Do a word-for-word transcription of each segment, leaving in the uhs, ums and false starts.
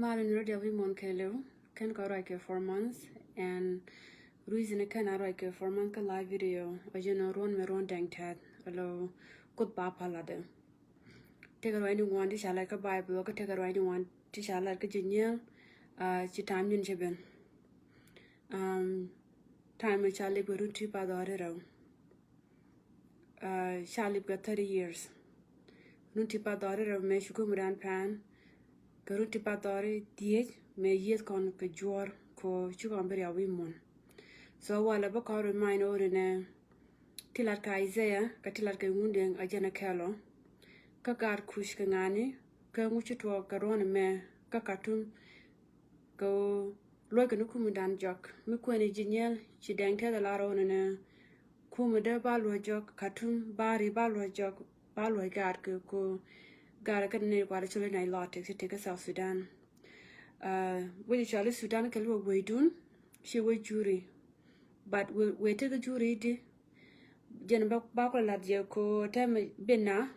Malɛ ni rɔ diaal wi̱i̱ muɔ̱ɔ̱n kɛɛliw. Kɛn kɔ ruac kɛ four months, and reason kɛn a ruac kɛ four months kä live video ɛ jɛn ɔ ruɔ̱n mɛ ruɔ̱n dɛŋ tɛth alo Kuoth ba pal latdɛ. Tekɛ ruac ni ŋuan ti ca lat kä Bible kä tekɛ ruac ni ŋuan ti ca lat kä ji̱ nyiel. Ci time din cɛ ben. Time ca lip kɛ run ti pa dhɔri rɛw. Ca lip kɛ thirty years. Run ti pa dhɔri rɛw mɛ ci gumdan pan kɛ run ti pa dhɔri dhiec mɛ yieth kɔn kɛ juɔr ko ci kɔn bi riaw wi̱i̱ muɔ̱n. So walɛ bä kɔn remind ɔ ni nɛ ti lat kɛ Isaiah kɛ ti lat kɛ Ŋundɛŋ a jɛn a kɛl ɔ. Kä gaat Kuc kɛ ŋa̱ni kä ŋu ci tuɔɔk kɛ ruɔ̱n mɛ kä Khartoum. Kɛ ɣöö luɔckɛ ni kumɛ dan jɔk mi kuɛn ji̱ nyiel ci dɛŋ tɛth a lar ɣöö ni nɛ kumɛ dee ba luɔc jɔk Khartoum ba ri ba luɔc jɔk ba luɔc gaat kɛ ko gaat kɛ ni kuat col ni Nilotic ti kä South Sudan. Wec cɔal i̱ Sudan kɛ luɔc wecdun ci wec juri. But wec tekɛ juri di jɛn ba kulɛ lat jɛ ko tɛmɛ ben na.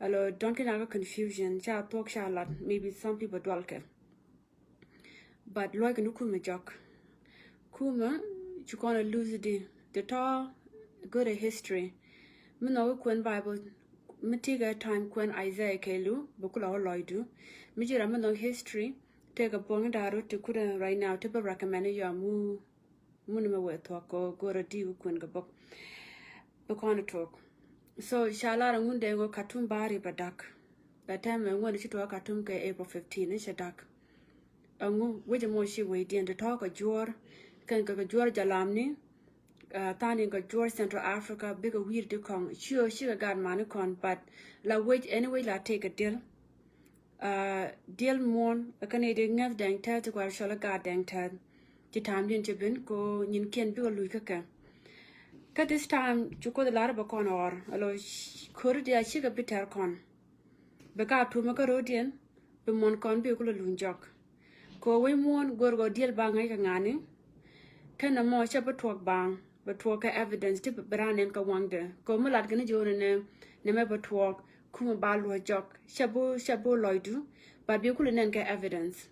Alo dɔn kɛ na kä confusion ca thuɔk ca lat, maybe some people dual kɛ. But luɔckɛ ni kumɛ jɔk. Kumɛ ci kɔn a lose di ti tɔ good a history. Mi nhɔk kuɛn Bible mi tikɛ time kuɛn Isaiah kɛɛliw bɛ kulɛ wä lɔcdu. Mi ci ram mi nhɔk history tekɛ buɔŋ daru ti kudɛ right now ti bɛ recommend yɔ mu. Mun mɛ wee thuɔk kɛ go̱rä di wä kuɛn kɛ bok. Bi kɔn tuɔk. So ca lar a Ŋundɛŋ ɣöö Khartoum ba ri ba dak. Ɛ tɛmɛ ŋuɔ̱n ci tuɔk Khartoum kɛ April fifteen ni cɛ dak. Ɛŋu wec mɔ ci wecdiɛn ti tɔ̱ kɛ juɔ̱ɔ̱r kɛn kɛ kɛ juɔ̱ɔ̱r jalamni. Tha̱a̱ŋ in kɛ juɔ̱ɔ̱r Central Africa bikɛ wi̱i̱r di kɔŋ ci ɣöö cikɛ gat mani kɔn, but la wec ɛn wec la tëëkɛ diɛl. Diɛl muɔ̱ɔ̱n kä ni di ŋäth dɛŋ tɛth ti kuar cɔl i̱ gaat dɛŋ tɛth. Ci ta̱a̱m diɛn ci ben ko nyinkiɛn bikɛ luc kä kɛ. Kä this time ci Kuoth lar bɛ kɔn ɣɔr alo ko̱ri dia cikɛ bi tɛr kɔn. Bɛ ka tumä kä ro̱diɛn bi muɔ̱n kɔn bi kulɛ luny jɔk. Ko wec muɔ̱ɔ̱n go̱r gɔ diɛl ba ŋäc kɛ ŋa̱ni. Kɛn ɛmɔ cɛ bi tuɔɔk baŋ bɛ tuɔɔk kɛ evidence ti bi raan nɛn kɛ waŋdɛ. Ko mi lat kɛ ni ji̱ ɣöö nɛ nɛ mɛ bɛ tuɔɔk kumɛ ba luɔ̱c jɔk cɛ bi cɛ bi lɔcdu. But bi kulɛ nɛn kɛ evidence.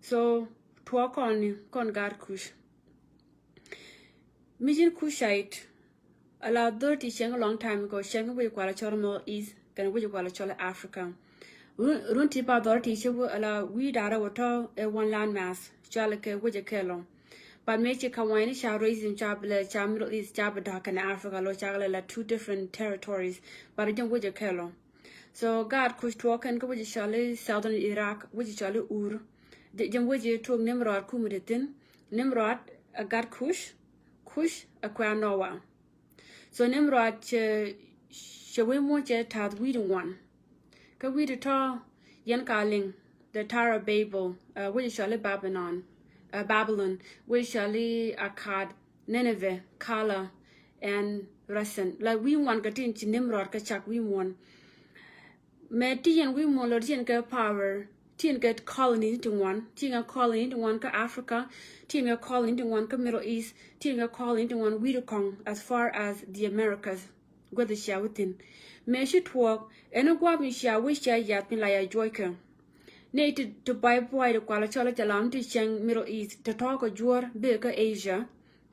So tuɔɔk kɔn ni kɔn gaat Kuc. Mi ji̱n Kucite ala authority cieŋ long time ago cieŋ wec kualɛ cɔl Middle East kɛn wec kualɛ cɔl Africa. Run ti pa authority ci wä ala wi̱i̱ da̱rä wä tɔ ɛ one land mass cual kɛ wec kɛl ɔ. But mëë ci ka wany ni ca racism ca bi lɛ ca Middle East ca bi da̱k kɛn Africa lo ca lɛ la two different territories. But jɛn wec kɛl ɔ. So gaat Kuc tuɔɔk kɛn kä wec cɔl i̱ Southern Iraq, wec cɔl i̱ Ur. Jɛn wec tuɔɔk Nimrod kumɛ ti thi̱n. Nimrod ɛ gat Kuc, Kuc ɛ kuɛ Noah. So Nimrod cɛ cɛ wec muɔ̱ɔ̱n cɛ ta̱th wi̱i̱ ti ŋuan. Kä wi̱i̱ ti tɔ̱ yɛn ka liŋ the Tower of Babel, wec cɔl i̱ Babylon, Babylon, wec cɔl i̱ Akkad, Nineveh, Calah, and Resen. La wi̱i̱ ŋuan kä tin ci Nimrod kä cak wi̱i̱ muɔ̱ɔ̱n. Mɛ ti yɛn wi̱i̱ muɔ̱ɔ̱n lɔ ti yɛn kɛ power, ti yɛn kɛ colony ti ŋuan, ti yɛn kɛ colony ti ŋuan kä Africa, ti yɛn kɛ colony ti ŋuan kä Middle East, ti yɛn kɛ colony ti ŋuan wi̱i̱ ti kɔŋ as far as the Americas. Guäth cia wä thi̱n. Mɛ ci tuɔɔk ɛn gua̱a̱p mi cia wä cia yath mi la ya juɔckɛ. Nɛy ti ti buay buay ti kualɛ cɔl i̱ ca lam ti cieŋ Middle East ti tɔ̱ kɛ juɔ̱ɔ̱r bikɛ kä Asia.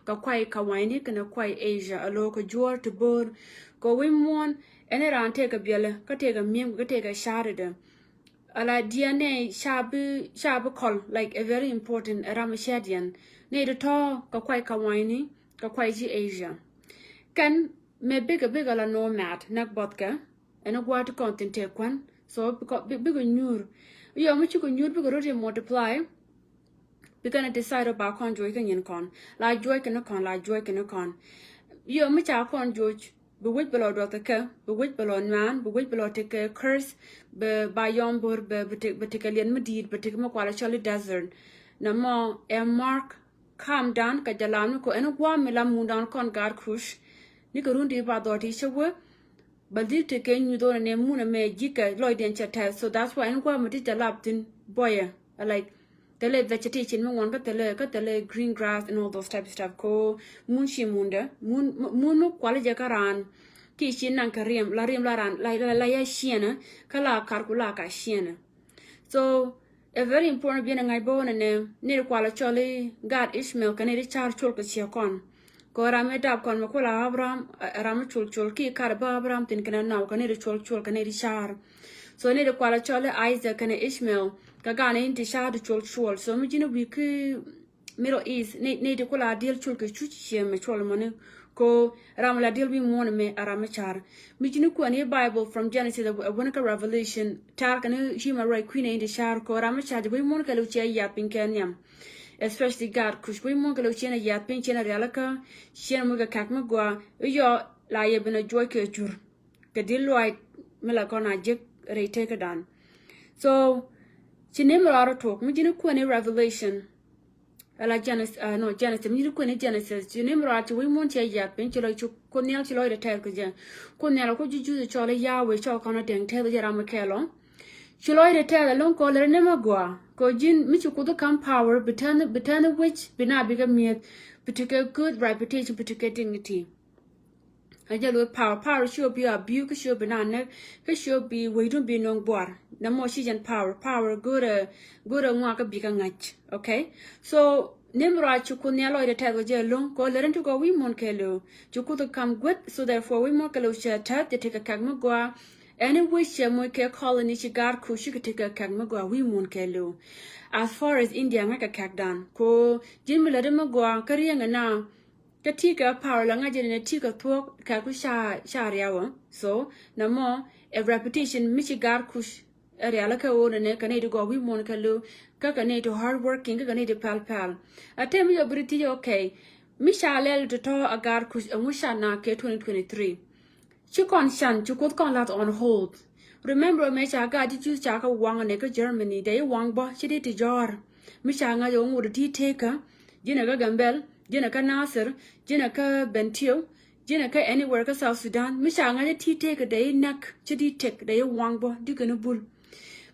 Kɛ kuay kawanyni kɛnɛ kuay Asia a lo̱o̱ kɛ juɔ̱ɔ̱r ti bo̱o̱r. Kɛ wi̱c muɔ̱ɔ̱n ɛn raan tëëkɛ biɛlɛ kä tëëkɛ mi̱em kä tëëkɛ ca̱rɛdɛ. Ala D N A ca bi ca bi kɔl like a very important ɛ ram cɛɛdiɛn. Nɛy ti tɔ̱ kɛ kuay kawanyni kɛ kuay ji̱ Asia. Kɛn mɛ bikɛ bikɛ la nomad näk bɔthkɛ. Ɛn gua̱a̱th ti kɔn thi̱n tëë kuän. So bikɛ bikɛ nyuur. Yɔ mi cikɛ nyuur bikɛ rot yɛ multiply. Bikɛ ni decide ba kɔn juɔc kä nyin kɔn la juɔc kɛ ni kɔn la juɔc kɛ ni kɔn. Yɔ mi ca kɔn juɔc bi wec bɛ lɔ duɔth kɛ bi wec bɛ lɔ nuan bi wec bɛ lɔ tekɛ curse. Bɛ ba yɔm bo̱r bɛ bɛ tekɛ liɛn mi di̱i̱t bɛ tekɛ mi kualɛ cɔl i̱ desert. Nɛ mɔ ɛ mark. Calm down kɛ jɛ lam ni kɔ ɛn gua̱a̱m mi la mun dan kɔn gaat Kuc. Ni kɛ run ti ba dhɔt ti cɛ wee. Bɛ dhil ti kɛ nyuth ɣän nɛ mun ɛmɛ ji̱ kɛ lɔcdiɛn cɛ tɛth. So that's why ɛn gua̱a̱m mi ti jɛ lap thi̱n bɔyɛ. Like thilɛ vegetative mi ŋuan kä thilɛ kä thilɛ green grass and all those type of stuff. Ko mun ci mundɛ mun mun mi kual jɛ kä raan. Ki ci naŋ kɛ riɛm la riɛm la raan la la ya ciɛnɛ kä la kar ku la ka ciɛnɛ. So A very important biɛn a ŋa̱c bä wä nɛ nɛ ni di kual a cɔl i̱ gaat Ishmael kɛ ni di car col kɛ ciɛ kɔn. Kɛ ram mi dap kɔn mi kula Abraham, ɛ ram mi col col ki kar bä Abraham thin kɛ ni naw kɛ ni di col col kɛ ni di car. So ni di kual a cɔl i̱ Isaac kɛ ni Ishmael kɛ gaat ni in ti car di col col. So mi ji̱n i̱ wi̱i̱ ki Middle East ni, ni ti kula diel col kɛ cuc ciɛ mi col mɔni. Ko ram la diel wi̱i̱ muɔ̱ɔ̱n mi a ram mi car. Mi ji̱n i̱ kuɛn i̱ Bible from Genesis a wän kä Revelation tar kɛ ni human right kui̱n in ti car ko ram mi car jɛ wi̱i̱ muɔ̱ɔ̱n kɛ liw ciɛ yath piny kɛ nhiam. Especially gaat Kush wi̱i̱ muɔ̱ɔ̱n kɛ liw ciɛ ni yath piny ciɛ ni rialikä ciɛ ni muc kɛ kak mi gua i̱ yɔ la yɛ bin a juɔc kɛ jur. Kɛ di luac mi la kɔn a jek rɛy tekä dan. So ci Nimrod rɔ tok mi ji̱n i̱ kuɛn i̱ Revelation. Ala Genesis, uh, no, Genesis mi ji̱n i̱ kuɛn i̱ Genesis ci Nimrod ci wi̱i̱ muɔ̱ɔ̱n ci a yath piny ci lɔ ci Kuoth Nhial ci lɔcdɛ tɛth kɛ jɛ. Kuoth Nhial a ku ji̱ Juudh cɔl i̱ Yahweh cɔl kɔn a dɛŋ tɛth jɛ ram mi kɛl ɔ. Ci lɔcdɛ tɛth a lo̱ŋ kɔl rɛ ni mi gɔaa kɛ ji̱n mi ci Kuoth i̱ kam power bi tɛn bi tɛn i̱ wi̱c bi na bikɛ mi̱eth bi tekɛ good reputation bi tekɛ dignity. A jɛ luɔth power, power ci ɔ bi abuse kä ci ɔ bi na näk kä ci ɔ bi wecdun bi nöŋ buar. Nɛ mɔ ci jɛn power, power go̱rɛ go̱rɛ ŋuak kä bi kä ŋa̱c. Okay. So Nimrod ci Kuoth Nhial lɔcdɛ tɛth kɛ jɛ lo̱ŋ kɛ ɣöö lɛr in ti gɔaa wi̱i̱ muɔ̱ɔ̱n kɛɛliw. Ci Kuoth kam gueth, so therefore wi̱i̱ muɔ̱ɔ̱n kɛɛliw cɛ tɛth cɛ tekɛ kak mi gɔaa. Ɛn i̱ wi̱c cɛ moc kɛ colony ci gaat Kush cikɛ tekɛ kak mi gɔaa wi̱i̱ muɔ̱ɔ̱n kɛɛliw. As far as India ŋa̱ckɛ kak dan ko ji̱n mi lätdä mi gɔaa kä riɛŋ ina. Kä ti kɛ power la ŋa̱c jɛ ni ti kɛ thuɔ̱k kɛ ku ca ca riaw. So nɛ mɔ ɛ reputation mi ci gaat Kush ɛ rialikä ɣöö nɛ nɛ kɛ nɛy ti gɔaa wi̱i̱ muɔ̱ɔ̱n kɛɛliw kä kɛ nɛy ti hard working kä kɛ nɛy ti pal pal. A tɛm mi yɔ bi ri thiec, okay, mi ca lɛl tɔ̱tɔ̱ a gaat Kush ɛŋu ca na kɛ twenty twenty-three. Ci kɔn can ci Kuoth kɔn lath on hold. Remember mëë ca gaat ji̱ Juudh ca kɛ waŋ nɛ kä Germany dee i̱ waŋ bä ci di ti jɔ̱ɔ̱r. Mi ca ŋa̱c ɛ wä ŋot ti tekä ji̱n ɛ kä Gambel, ji̱n ɛ kä Nasir, ji̱n ɛ kä Bentiu, ji̱n ɛ kä anywhere kä South Sudan. Mi ca ŋa̱c ɛ ti tekä dee i̱ näk ci di tek dee i̱ waŋ bä di kɛn i̱ bul.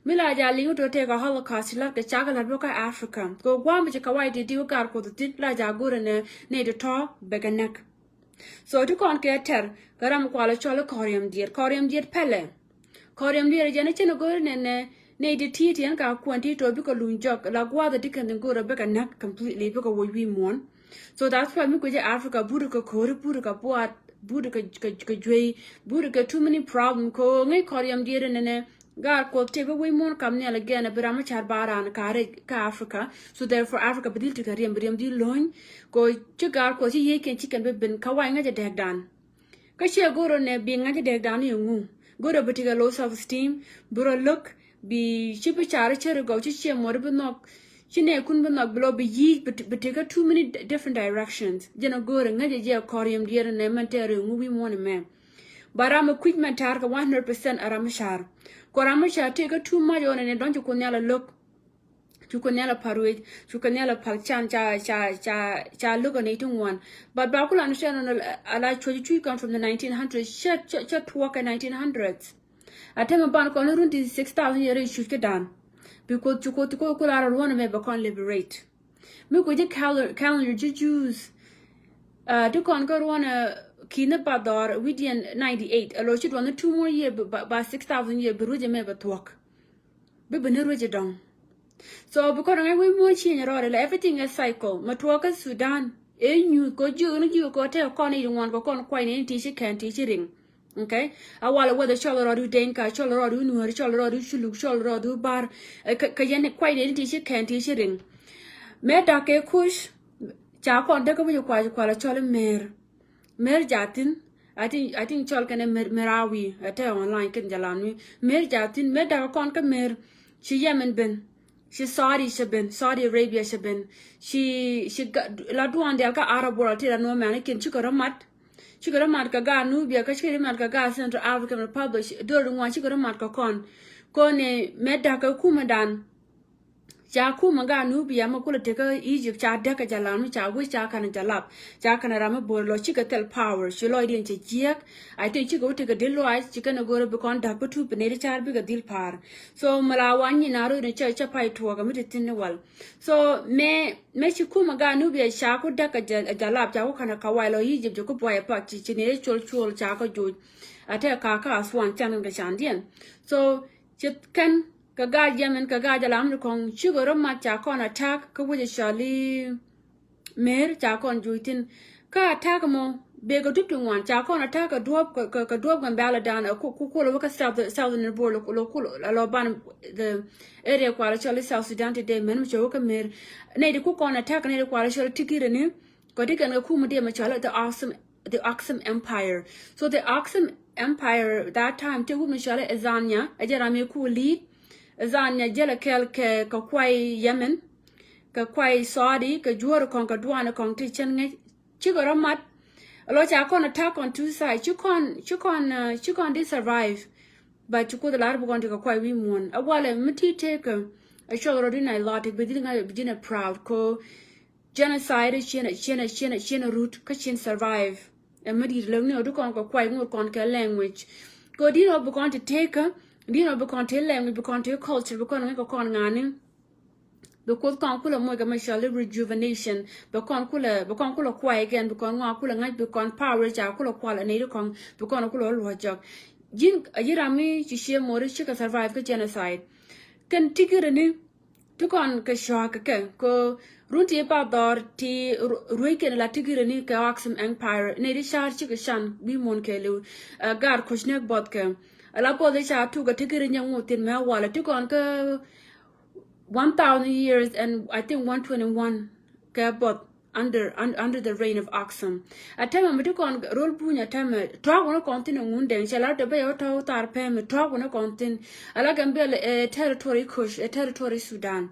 Mi la ja liŋ wä tɔ tɛk a Holocaust ci la̱t kɛ cak la̱t bä kä Africa kɛ gua̱a̱m bi ci kɛ wac ti di wä gaat Kuɔth thi̱n la ja go̱rɛ nɛ nɛy ti tɔ̱ bɛ kɛ näk. So ti kɔn kɛ tɛr kɛ ram kualɛ cɔl i̱ kɔriɛm diet, kɔriɛm diet pɛlɛ. Kɔriɛm diet jɛn i̱ cin i̱ go̱ri nɛnɛ nɛy ti ti̱i̱ ti ɛn ka kuɛn ti tɔ bikɛ luny jɔk la gua̱a̱th ti kɛn go̱ri bikɛ näk completely bikɛ woc wi̱i̱ muɔ̱ɔ̱n. So that's why mi kuecä Africa buti kɛ ko̱ri, buti kɛ buaat, buti kɛ kɛ kɛ juey, buti kɛ too many problem kɛ ŋäc kɔriɛm diet nɛnɛ. Gaat Kuɔth tëë bä wec muɔ̱ɔ̱n kam nhial again a bi ram mi ca̱r ba raan ka̱rɛ kä Africa. So therefore Africa bi dhil ti kɛ riɛm, bi riɛm dhil lo̱ny. Kɛ ci gaat Kuɔth ci yiëëc kɛn ci kɛn bi ben kä wac ŋäcɛ dɛɛkdan. Kä ciɛ go̱rɔ nɛ bi ŋäcɛ dɛɛkdan ni ŋu. Go̱rɔ bi ti kɛ low self esteem, bi rɔ lo̱k, bi ci bi ca̱r cär gɔw ci ciɛ muɔ̱t bi nhɔk. Ci nɛɛkun bi nhɔk bi lɔ bi yiëëc bi ti kɛ too many different directions. Jɛn a go̱rɔ ŋäcɛ jɛ kɔriɛm diɛɛr nɛ mɛn tɛɛr ŋu wi̱i̱ muɔ̱ɔ̱n mɛ. Ba ram mi kui̱c mɛn ta̱a̱r kɛ one hundred percent a ram mi ca̱r. Kɔ ram mi ca̱r tëë kä too much ɣän ni dɔ̱ŋ ci Kuoth Nhial a lo̱k. Ci Kuoth Nhial a pa̱r wec, ci Kuoth Nhial a pa̱r can ca ca ca ca lo̱k a nɛy ti ŋuan. But ba kula ni cɛ nɔnɔ a la cuɔ̱c cuc kɔn from the nineteen hundreds cɛ cɛ cɛ tuɔɔk kɛ nineteen hundreds. A tɛmɛ ban kɔn run ti six thousand year cuc kä dan. Bi Kuoth ci Kuoth ci Kuoth kula rɔ ruɔ̱n mɛ bɛ kɔn liberate. Mi kui̱ci calendar, calendar ji̱ Jews. Uh, ti kɔn kä ruɔ̱n uh, ki̱n ni ba dhɔr wi̱diɛn ninety-eight. Alo ci duɔn ni two more year ba, ba six thousand year bi ruec mɛ bɛ thuɔk. Bi bi ni ruec dɔŋ. So bi kɔn ŋa̱c wi̱i̱ muɔ̱ɔ̱n ci nyɛ rɔɔdɛ la everything is cycle. Ma tuɔk kä Sudan. E nyuth kɔ jiök ni jiök kɔ tɛk kɔn i̱ ŋuan kɔ kɔn kuany ni ti ci kɛn ti ci riŋ. Okay. A wal whether cɔl rɔɔdu Denka, cɔl rɔɔdu Nuer, cɔl rɔɔdu Culuk, cɔl rɔɔdu Bar. Kä yɛn kuay ni ti ci kɛn ti ci riŋ. Mɛ dak kɛ Kush ca kɔn däk kä mi ci kuac kual a cɔl i̱ Mer. Mer jathin. I think I think cɔl kɛn i̱ Mer, Merawi a tɛ online kɛn jalan mi. Mer jathin, mɛ dak kɔn kä Mer. Ci Yemen ben. Ci Saudi cɛ ben, Saudi Arabia cɛ ben. Ci ci la duan dial kä Arab world ti la nuɔ mɛn kin ci kɛ rɔ mat. Cikɛ rɔ mat kɛ gaat Nubia kä cikɛ rɔ mat kɛ gaat Central African Republic. Döör ŋuan cikɛ rɔ mat kɛ kɔn. Kɔn ni mɛ da̱k kɛ kumɛ dan. Ca kumɛ gaat Nubia mɛ kulɛ tekä Egypt ca däk kɛ jalan mi ca wi̱c ca kanɛ jalap. Ca kanɛ ram mi bo̱r lɔ cikɛ thil power ci lɔcdiɛn cɛ jiɛk. I think cikɛ wä tekɛ di luaac cikɛ ni go̱rɛ bi kɔn da̱k bi tup bi neri car bikɛ dhil pa̱a̱r. So mɛ la wa nyin a ro̱c ni cɛ cɛ pay tuɔɔkɛ mi ti thin ni wal. So mɛ mɛ ci kumɛ gaat Nubia ca ku däk kɛ jalap ca ku kanɛ kawai lɔ Egypt jɛ ku buay pak ci ci ni col col ca kä joc. A tɛ ka ka Aswan can kɛ can diɛn. So ci kɛn kɛ gaat Yemen, kɛ gaat jɛ lam ni kɔŋ, cikɛ rɔ mat ca kɔn attack kä wec cɔl i̱ Mer ca kɔn juc thin. Kä attack mɔ bek a dup ti ŋuan ca kɔn attack kɛ duɔp, kɛ, kɛ, kɛ duɔp Gambɛla dan, ɛ ku, ku, ku lɔ wä kä South, South ni bor lɔ, lɔ, ku lɔ, lɔ ban the area kualɛ cɔl i̱ South Sudan today, mɛn mi cɛ wä kä Mer. Nɛy di ku kɔn attack, nɛy di kualɛ cɔl i̱ Tigirɛ ni, kɔ di kɛn kɛ kum diɛ mi cɔl i̱ the Axum, the Axum Empire. So the Axum Empire that time tëë wut mi cɔl i̱ Azania, ɛ jɛ ram mi ku lead. Azania jälɛ kɛɛl kɛ, kɛ kuay Yemen, kɛ kuay Saudi, kɛ juɔ̱ɔ̱ri kɔŋ, kɛ duaani kɔŋ ti cɛn ŋäc. Cikɛ rɔ mat. Lɔ ca kɔn attack on two side. Ci kɔn, ci kɔn, uh, ci kɔn di survive. But ci Kuoth lar bi kɔn ti kɛ kuay wi̱i̱ muɔ̱ɔ̱n. A walɛ mi ti tëëkä, a cuɔth rɔ di na lɔt bi dhil ŋa̱c bi ji̱n a proud ko genocide, cien, cien, cien, cien rut kä cien survive. Ɛ mi di̱i̱t lek ni ɔ di kɔn kɛ kuay ŋot kɔn kɛ language. Ko di nɔ bi kɔn ti tëëkä, di nɔ bi kɔn ti language, bi kɔn ti culture, bi kɔn ŋäc kɛ kɔn ŋa̱ni. Bi Kuoth kɔn kulɛ moc kɛ mi cɔl i̱ rejuvenation. Bi kɔn kulɛ, bi kɔn kulɛ kuay again, bi kɔn ŋɔak kulɛ ŋäc, bi kɔn power ca kulɛ kual ɛ nɛy ti kɔŋ, bi kɔn kulɛ luɔc jɔk. Ji̱n a ji̱ ram mi ci cie mori cikɛ survive kä genocide. Kɛn Tigirɛ ni ti kɔn kɛ cua̱k kɛ kɛ ko run ti pa dhɔr ti ru-, ruec kɛn la Tigirɛ ni kɛ Axum Empire. Nɛy ti car cikɛ can wi̱i̱ muɔ̱ɔ̱n kɛɛliw. Ɛ, gaat kuc nɛk buɔth kɛ. Ala buɔth i̱ ca tuk a Tigirɛ nyɛ ŋu thin mɛ walɛ ti kɔn kä one thousand years and I think one twenty-one kɛ buɔth under, un-, under the reign of Axum. A tɛmɛ mi ti kɔn rol buny a tɛmɛ tuak wunä kɔn thin a Ŋundɛŋ cɛ lar dee bɛ yɛ wä tɔw thar pɛmɛ tuak wunä kɔn thin. Ala Gambɛl ɛ territory Kush, ɛ territory Sudan.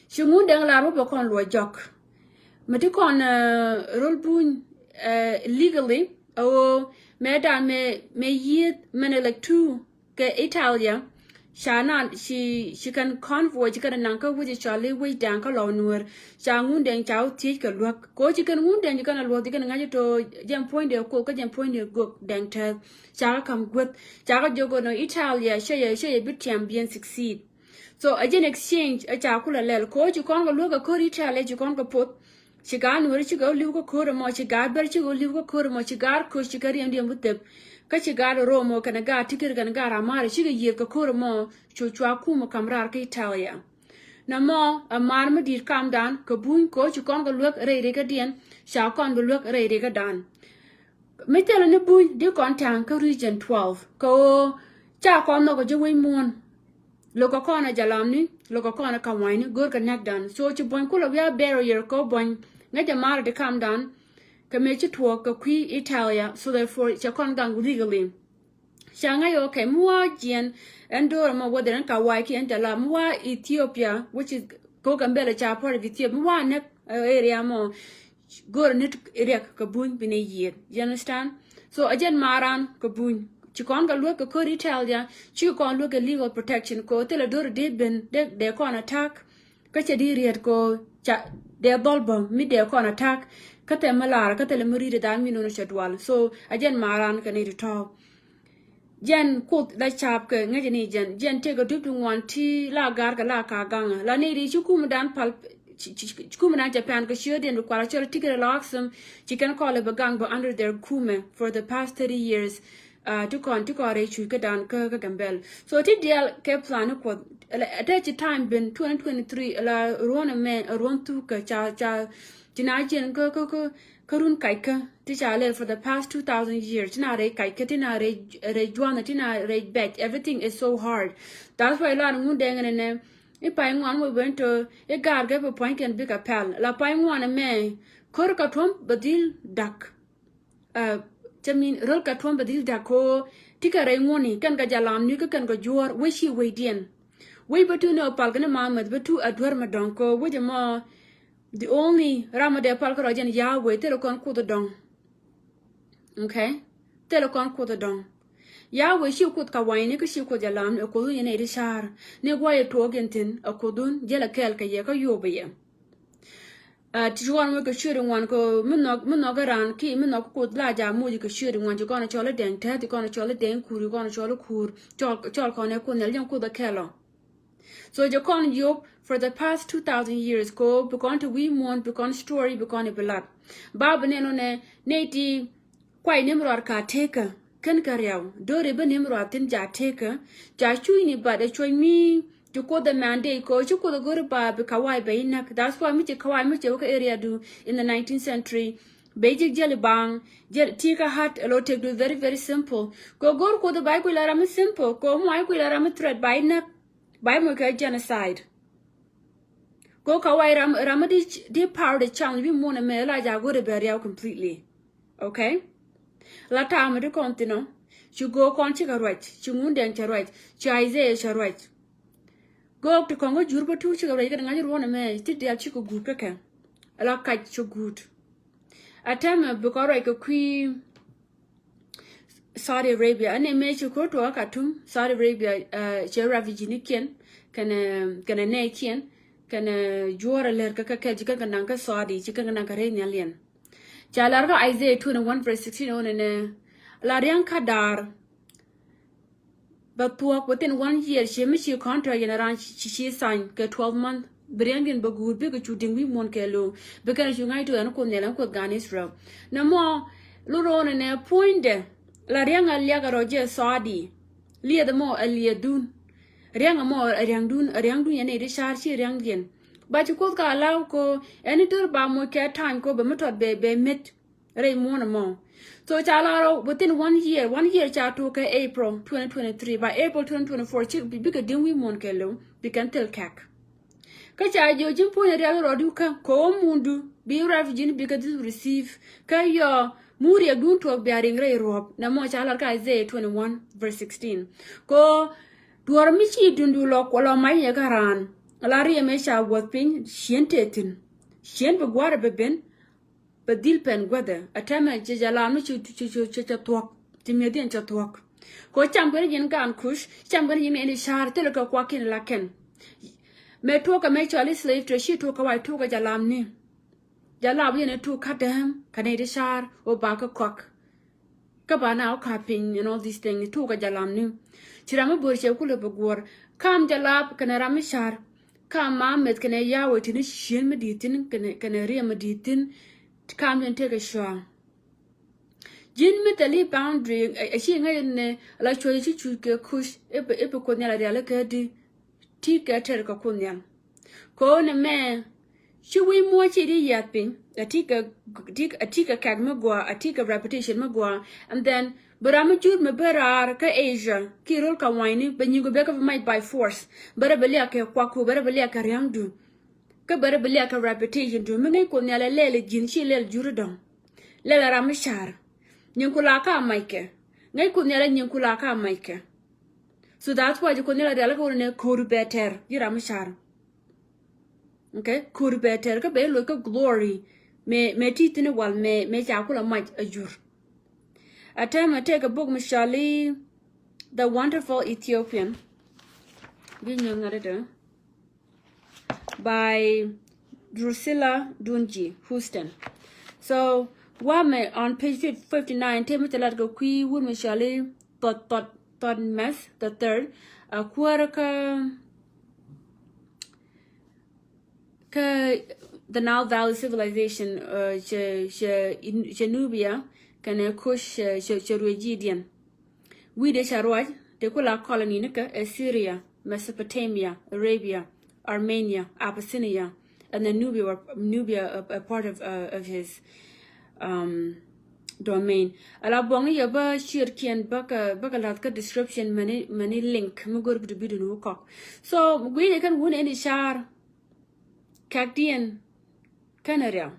Ci Ŋundɛŋ lar wä bɛ kɔn luɔ jɔk. Mi ti kɔn, uh, rol buny, uh, legally, a ɣöö mɛ dan mɛ, mɛ yieth mɛn elect two kɛ Italia. Ca nan ci, ci kɛn convoy ci kɛn naŋ kä wi̱c cɔl i̱ wi̱c dɛŋ kä lɔw nueer. Ca Ŋundɛŋ ca wä thiec kɛ luäk. Ko ci kɛn Ŋundɛŋ ci kɛn a luäk ci kɛn ŋa̱c to jɛn puɔ̱nydɛ Kuoth kä jɛn puɔ̱nydɛ Gok Dɛŋ Tɛth. Ca kä ka̱m guäth. Ca kä jiök nɔ Italia cɛ yɛ, cɛ yɛ bi tiam biɛn succeed. So a jɛn exchange a ca kulɛ lɛl. Ko ci kɔn kɛ luäk kɛ ko̱r Italia ci kɔn kɛ poth. Ci gaat nuɔri cikɛ wä li̱w kä ko̱r ɛmɔ, ci gaat bɛr cikɛ wä li̱w kä ko̱r ɛmɔ, ci gaat ko̱r cikɛ riɛm diɛm bi thep. Kä ci gaat Oromo kɛnɛ gaat Tigirɛ kɛnɛ gaat Amhara cikɛ yiëëth kɛ ko̱r ɛmɔ cu cua kum ɛ ka̱m raar kä Italia. Nɔmɔ ɛ maar mi di̱i̱t kamdan kɛ buny ko ci kɔn kɛ luäk rɛy rikädiɛn ca kɔn bi luäk rɛy rikädan. Mi thilɛ ni buny di kɔn ta̱a̱ŋ kä region twelve kɛ ɣöö ca kɔn nhɔk ɛ ji̱ wec muɔ̱ɔ̱n. Lo̱k kɛ kɔn ɛ jalamni, lo̱k kɛ kɔn ɛ ka̱m wa̱nyni, go̱o̱r kɛ näkdan. So ci buɔ̱ny kulɛ wi̱i̱ a barrier kɛ buɔ̱ny ŋäcɛ marɛ ti kamdan. Kɛ mëë ci tuɔɔk kɛ kui̱ Italia, so therefore cɛ kɔn gaŋ legally. Ca ŋäc ɛ, okay, mi wa jiɛn ɛn do̱r ɛmɔ whether ɛn ka wa̱a̱ kiɛ ɛn jalam, mi wa Ethiopia, which is ko Gambɛla ca part of Ethiopia, mi wa näk, uh, area mɔ, go̱o̱r ni riɛk kɛ buny bi ni yiëër. You understand? So a jɛn maran kɛ buny. Ci kɔn kɛ luäk kɛ ko̱r Italia, ci kɔn luäk kɛ legal protection ko thilɛ do̱r dee ben dee, dee kɔn attack. Kä cɛ di riet ko ca dee dhɔl bä mi dee kɔn attack. Kä thɛm mi lar kä thilɛ mi ri̱t dee dhan mi no̱n cɛ dual. So a jɛn maran kɛ ni di tɔ̱. Jɛn Kuoth la ca̱a̱p kɛ ŋäcɛ ni jɛn. Jɛn tëëkɛ dup ti ŋuan ti la gar kɛ la ka gaŋä. La ni di ci kumdan pal, ci, ci, ci kumdan cɛ pɛn kɛ ciötdiɛn bi kual a cɔl Tigirɛ la Axum. Ci kɛn kɔlɛ bi gaŋ bä under their kumɛ for the past thirty years. Uh, ti kɔn, ti kɔn rɛy cuc kädan kä, kä Gambɛl. So ti diɛl kɛ plan ni Kuɔth. Ɛ tɛ ci time ben twenty twenty-three la ruɔn ɛmɛ, ruɔn thuk kɛ ca, ca, ci na jiɛn kä, kä, kä, kä run kac kä ti ca lɛl for the past two thousand years, ti na rɛy kac kä, ti na rɛy, rɛy juanɛ, ti na rɛy bɛc, everything is so hard. That's why la Ŋundɛŋ nɛ nɛ i̱ pay ŋuan wä ben to i̱ gaar kɛ bi pua̱ny kɛn bikɛ pɛl. La pay ŋuan ɛmɛ ko̱r kɛ tuɔ̱m bɛ dhil da̱k. Uh, cɛ min röl kɛ tuɔ̱m bɛ dhil da̱k ko ti kɛ rɛy ŋuɔ̱ni kɛn kɛ jalam ni kä kɛn kɛ juɔ̱ɔ̱r wec ci wecdiɛn. Wec bä tu ni ɔ pal kɛ ni ma mɛth bä tu a duer mɛ dɔ̱ŋ ko wec ɛmɔ. The only ram mi dee pal kärɔ̱ jɛn Yahweh, thilɛ kɔn Kuoth dɔ̱ŋ. Okay? Thilɛ kɔn Kuoth dɔ̱ŋ. Yahweh ci Kuoth ka wa̱nyni kä ci Kuoth jɛ lam ni, ɛ Kuoth wun yɛn nɛy ti ca̱r. Ni gua̱c ɛ tuɔɔk yɛn thi̱n, ɛ Kuoth wun jälɛ kɛɛl kɛ yɛ kä yop yɛ. Ah, ti ci kɔn moc kɛ ciöt ŋuan kɛ mi nhɔk, mi nhɔk kä raan ki mi nhɔk kä Kuoth la ja̱ moc kɛ ciöt ŋuan ci kɔn cɔl i̱ Dɛŋ Tɛth, ci kɔn cɔl i̱ Dɛŋ Kur, ci kɔn cɔl i̱ Kur. Cɔl, cɔl kɔn ɛ Kuoth Nhial jɛn Kuoth ɛ kɛl ɔ. So jɛ kɔn yop for the past two thousand years ko bi kɔn te wi̱i̱ muɔ̱ɔ̱n, bi kɔn story, bi kɔn i̱ bi lat. Ba bi nɛn ɔ nɛ nɛy ti kuay Nimrod ka tekä kɛn kɛ riaw. Do̱ri bi Nimrod thi̱n ja tekä, ja cucni bat ɛ cuɔ̱c mi Ci Kuoth ɛ mandate kɛ ɣöö ci Kuoth ɛ go̱r i̱ ba bi Kawai bɛ inäk. That's why mi ci Kawai mi ci wä kä area du in the nineteenth century. Bɛ ji̱ jäli baŋ, jäli ti̱i̱ kä hat ɛ lo̱ tëkdu very, very simple. Kɛ ɣöö go̱r Kuoth i̱ ba i̱ kui̱ la ram mi simple. Kɛ ɣöö mɔ i̱ kui̱ la ram mi threat ba inäk. Ba i̱ moc kɛ genocide. Kɛ ɣöö Kawai ram, ram mi di, di power di challenge wi̱i̱ muɔ̱ɔ̱n ɛmɛ la jaak go̱r i̱ bɛ riaw completely. Okay? La ta̱a̱ mi di kɔn thi̱n ɔ. Ci Göök kɔn cikɛ ruac. Ci Ŋundɛŋ cɛ ruac. Ci Isaiah cɛ ruac. Göök ti kɔŋ kä jur bä tuur cikɛ ruac kɛ ti ŋa̱c ruɔ̱n ɛmɛ ti diaal cikɛ guut kä kɛ. La kac cɛ guut. A tɛmɛ bi kɔn ruac kɛ kui̱ Saudi Arabia. Ɛn ɛmɛ ci ko̱r tuɔɔk kä Khartoum, Saudi Arabia, uh, cɛ refugee ni kiɛn kɛnɛ, kɛnɛ nɛy kiɛn kɛnɛ juɔ̱ɔ̱r a lɛr kä kɛ kɛ ci kɛn kɛ naŋ kä Saudi ci kɛn kɛ naŋ kä rɛy nhial yɛn. Ca lar kä Isaiah twenty-one verse sixteen ɣöö nɛnɛ la ria̱ŋ kä da̱a̱r bɛ thuɔ̱k within one year. Ci mi ci contract yɛn a raan ci, ci, ci sign kɛ twelve month. Bi ria̱ŋdiɛn bɛ guut bikɛ cu di̱ŋ wi̱i̱ muɔ̱ɔ̱n kɛ lo̱o̱ŋ. Bi kɛn cu ŋa̱c tuɔɔk ɛn Kuoth Nhial ɛn Kuoth gan Israel. Nɛ mɔ lur ɣöö nɛnɛ puɔ̱nydɛ la ria̱ŋ a liak a rɔ jɛ Saudi. Liɛth mɔ a liɛthdun. Ria̱ŋ mɔ a ria̱ŋdun, a ria̱ŋdun yɛn i̱ di ca̱r ci ria̱ŋdiɛn. Ba ci Kuoth ka allow ko ɛn i̱ dör ba moc kɛ ta̱a̱ny ko bɛ mi tɔt bɛ, bɛ met rɛy muɔ̱ɔ̱n ɛmɔ. So ca lar within one year, one year ca tok kɛ April twenty twenty-three, by April twenty twenty-four ci bi, bikɛ di̱ŋ wi̱i̱ muɔ̱ɔ̱n kɛ lo̱o̱ŋ bi kɛn thil kɛk. Kä ca jiök ji̱n puɔ̱nyɛ rial rɔɔdu kä kɛ ɣöö mundu bi refugee ni bikɛ dhil receive kä yɔ mun riɛkdun tuɔɔk bia riŋ rɛy ruɔ̱p. Nɛ mɔ ca lar kä Isaiah twenty-one verse sixteen. Kɛ ɣöö duɔ̱ɔ̱r mi ci dundu lɔ kuɔ lɔ mac yɛ kä raan la riɛm ëë ca wuɔth piny ciën tëë thi̱n. Ciën bi gua̱a̱r bi ben bɛ dhil pɛn guäthɛ. A tɛmɛ cɛ jɛ lam ni cɛ, cɛ, cɛ, cɛ, cɛ thuɔ̱k. Ti mi̱eth yɛn cɛ thuɔ̱k. Kɛ ɣöö cam kɛn ji̱n gaan Kuc, cam kɛn ji̱n ɛn i̱ ca̱r thilɛ kɛ kuakiɛn la kɛn. Mëë tuɔɔk kɛ mëë cɔal i̱ slave trade, ci tuɔɔk kɛ wac tuɔɔk kɛ jɛ lam ni. Jɛ lam yɛn i̱ tuɔɔk kä dääm kɛ nɛy ti ca̱r ɣöö ba kɛ kɔak. Kä ba na wä ka piny and all these things. Tuɔɔk kɛ jɛ lam ni. Ci ram mi bo̱r cɛ kulɛ bi guɔ̱r. Kam jɛ lap kɛnɛ ram mi ca̱r. Kam ma meth kɛnɛ yaw ɛ tini ciën mi di̱i̱t thi̱n kɛnɛ, kɛnɛ riɛm mi di̱i̱t thi̱n. Kam jɛn tekɛ cua. Ji̱n mi thɛli boundary, ɛ, ɛ ci ŋäc ni la cuɔ̱c ci cuc kɛ Kuc, i̱ bi, i̱ bi Kuoth Nhial a rial i̱ kä di, ti kɛ tɛr kɛ Kuoth Nhial. Kɛ ɣöö nɛmɛ, ci wi̱i̱ muɔ̱ɔ̱c ci di yiath piny, a ti kɛ, ti, a ti kɛ kɛk mi gɔaa, a ti kɛ reputation mi gɔaa, and then, bi ram mi jur mi ben raar kä Asia, ki rol kɛ wa̱i̱ni, bɛ nyiŋ kɛ bɛ kɛ bi mac by force, bɛ rɛ bi liak kɛ kuak ku, bɛ rɛ bi liak kɛ ria̱ŋdu. Kä bɛ rɛ bi liak kɛ reputation du, mi ŋäc Kuoth Nhial ɛ lɛl ji̱n ci lɛl jur dɔ̱ŋ. Lɛl ɛ ram mi ca̱r. Nyiŋ ku la ka mac kɛ. Ŋäc Kuoth Nhial ɛ nyiŋ ku la ka mac kɛ. So that's why ji̱ Kuoth Nhial ɛ rial kä wun ni ko̱r bɛ tɛr, ji̱ ram mi ca̱r. Okay? Ko̱r bɛ tɛr kä bɛ loc kä glory. Mɛ, mɛ ti thi̱n wal mɛ, mɛ ca kulɛ mac a jur. A tɛmɛ tëëkɛ bok mi cɔal i̱ The Wonderful Ethiopian. Bi nyuɔ̱th ŋa̱t dee. By Drusilla Dunji Houston. So, wamɛ on page fifty-nine, tëë mi cɛ lat kɛ kui̱ wut mi cɔal i̱ Thot, Thot, Thotmeth the third. A kuäärä kä, kä the Nile Valley Civilization, uh, cɛ, cɛ, cɛ Nubia kɛnɛ Kush, cɛ, cɛ, cɛ ruëë ji̱diɛn. Wi̱i̱dɛ ca ruac, te ku la colony ni kä Assyria, Mesopotamia, Arabia, Armenia, Abyssinia, and then Nubia, were, Nubia a, a part of, uh, of his, um, domain. Ala buɔŋ ni yɛ bä ciötkiɛn bä kɛ, bä kɛ lath kä description mɛni, mɛni link mi go̱r bi ti bi duni wä kɔk. So gui̱i̱cɛ kɛn wun ɛn i̱ ca̱r kɛkdiɛn kɛn ɛ riaw.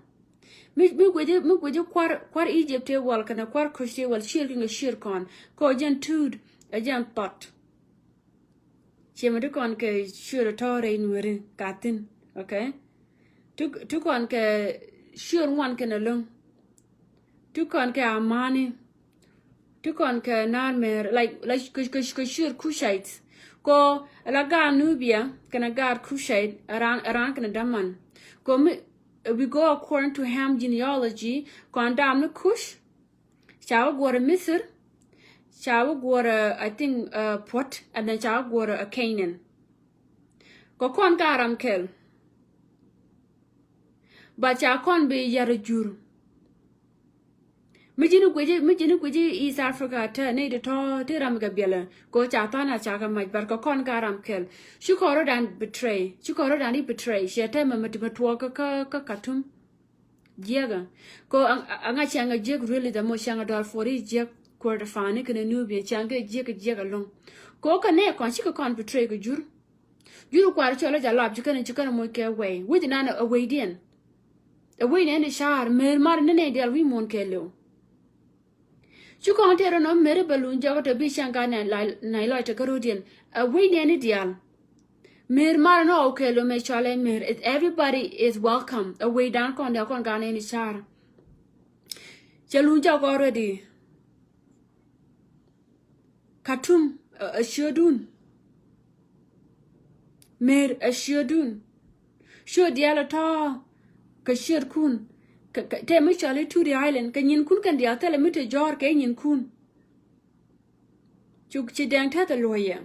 Mi, mi guici, mi guici kuar, kuar Egypt tëë wal kɛnɛ kuar Kush tëë wal cier kiŋ kɛ cier kɔn. Kɔ jɛn tuut ɛ jɛn thɔt. Ciɛ mi ti kɔn kɛ cier tɔɔrɛ in weri kathin, okay? Ti, ti kɔn kɛ cier ŋuan kɛnɛ lo̱ŋ. Ti kɔn kɛ amani. Ti kɔn kɛ naar mɛr, like, like, kɛ, kɛ, kɛ cier Cushites. Kɔ, la gaat Nubia, kɛnɛ gaat Cushite, aran, aran kɛnɛ daman. Kɔ mi, we go according to Ham genealogy, kɔn dam ni Cush, ca wä guɔrɛ Misir, ca wä guɔrɛ, I think, uh, Put, and then ca wä guɔrɛ, uh, Canaan. Kɔ kɔn ka ram kɛl. But ca kɔn bi yar jur. Mi ji̱n i̱ guici, mi ji̱n i̱ guici East Africa te ni di tɔ ti ram kɛ biɛlɛ. Ko ca than a ca kɛ mac, but kɛ kɔn ka ram kɛl. Ci kɔn rɔ dan betray. Ci kɔn rɔ dan i̱ betray. Ciɛ te mɛ mɛ ti mɛ tuɔɔk kä, kä, kä Khartoum. Jiɛkä. Ko a, a, a ŋa cɛŋ a jiɛk really the most cɛŋ a dɔl for i̱ jiɛk Kordofani kɛnɛ Nubian cɛŋ kɛ jiɛk, jiɛk alɔŋ. Ko kɛ nɛ kɔn cikɛ kɔn betray kɛ jur. Jur kuar cɔl a jalap ci kɛn, ci kɛn moc kɛ wɛy. Wi̱c nan a wɛydiɛn. A wec nɛn i̱ ca̱r, mer mar ni nɛy diaal wi̱c muɔ̱ɔ̱n kɛɛliw. Ci kɔn tëë rɔ nɔ mer i̱ bɛ luny jɔk tɔ bi cäŋ ka nɛy lɔc tɛ kä ro̱diɛn. A wec nɛn i̱ diaal. Mer mar ni ɣɔw kɛɛliw mɛ cɔal ɛ mer. Everybody is welcome. A wecdan kɔn diaal kɔn ka nɛn i̱ ca̱r. Cɛ luny jɔk already. Khartoum, ɛ, ɛ ciötdun. Mer ɛ ciötdun. Ciöt diaal ɛ tɔ̱ kɛ ciötkun. Kɛ, kɛ, tëë mi cɔal i̱ Turi Island. Kɛ nyinkun kɛn diaal thilɛ mi te jɔ̱ɔ̱r kɛ nyinkun. Cuk ci dɛŋ tɛth ɛ luɔ̱c yɛ.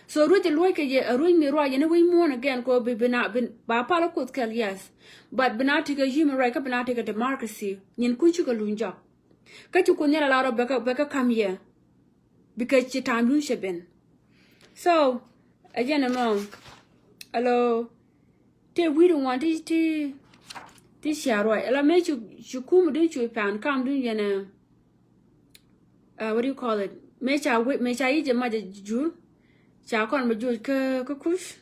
So ruec ɛ luɔ̱c kɛ yɛ, ɛ ruec mi ruac yɛn i̱ wec muɔ̱ɔ̱n again kɛ bi, bi na, bi, ba pal ɛ kuoth kɛl, yes. But bi na tekɛ human right, kä bi na tekɛ democracy. Nyinkun cikɛ luny jɔk. Kä ci Kuoth Nhial a lar ɔ bɛ kä, bɛ kä kam yɛ. Because ci time dun cɛ ben. So, ɛ jɛn ɛmɔ. Alo, tëë wi̱i̱du ŋuan ti, ti, ti cia ruac. Alo, mëë ci, ci kum dun cu pan kam dun yɛn ɛ, uh, what do you call it? Mëë ca wi̱i̱, mëë ca yic ɛ mac ɛ jur. Ca kɔn bɛ juɔc kä, kä Kuc.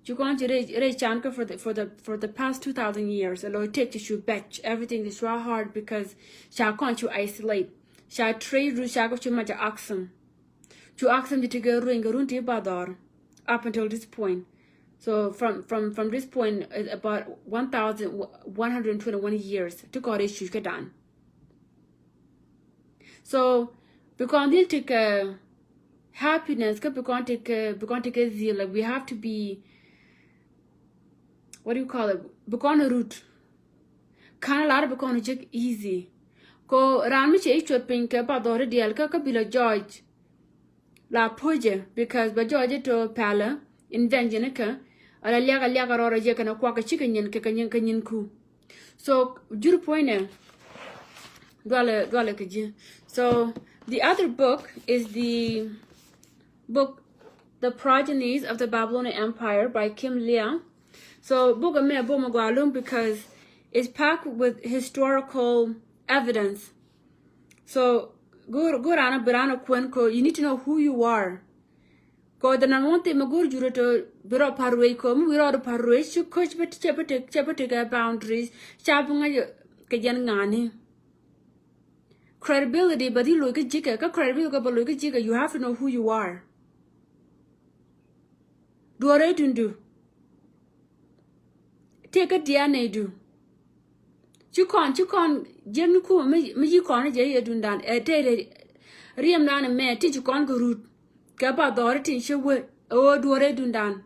Ci kɔn ci rɛy, rɛy can kä for the, for the, for the past two thousand years. Alo, tëë ci cu bɛc. Everything is so hard because ca kɔn cu isolate. Ca trade route ca kɔ cu mac a oxen. Cu oxen ci ti kɛ rueny kɛ run ti ba dhɔr. Up until this point. So from, from, from this point, it's about one thousand one hundred twenty-one years. Ti kɔn rɛy cu kä dan. So, bi kɔn dhil tekɛ happiness, kä bi kɔn tekɛ, bi kɔn tekɛ dhil, like, we have to be, what do you call it? Bi kɔn rut. Ka̱n lar bi kɔn jek easy. Ko ran mi cɛ i̱ cuɔt piny kɛ ba dhɔri diɛl kä, kä bi la judge. La puɔ̱cɛ, because bɛ jɔɔc ito pɛlɛ invention ikä. Ala liaka liaka rɔɔdɛ jɛ kɛnɛ kuak kɛ cikɛ nyin kɛ, kɛ nyin, kɛ nyin ku. So jur puɔ̱nynɛ dualɛ, dualɛ kɛ ji̱. So the other book is the book The Progenies of the Babylonian Empire by Kim Lia. So book ɛmɛ book mɛ gɔaa lum because it's packed with historical evidence. So go̱o̱r, go̱o̱r ran a bi ran a kuɛn ko, you need to know who you are. Ko the number one thing mɛ go̱o̱r jurɛ to bi rɔ par ruec ko, mi wi rɔ par ruec ci koc bä, cɛ bä tek, cɛ bä tek ɛ boundaries. Ca bi ŋa̱c kɛ jɛn ŋa̱ni. Credibility bä di loc kä ji̱kɛ, kä credibility kä bä loc kä ji̱kɛ, you have to know who you are. Duɔrɛ dundu. Tëë kä D N A du. Ci kɔn, ci kɔn jiäkni kumɛ mi, mi yi kɔn jɛ yɛ dundan. Ɛ tëë riɛmdan mɛ ti ci kɔn kɛ rut. Kɛ ba dhɔri tin ci wee ɛ ɣöö duɔrɛ dundan.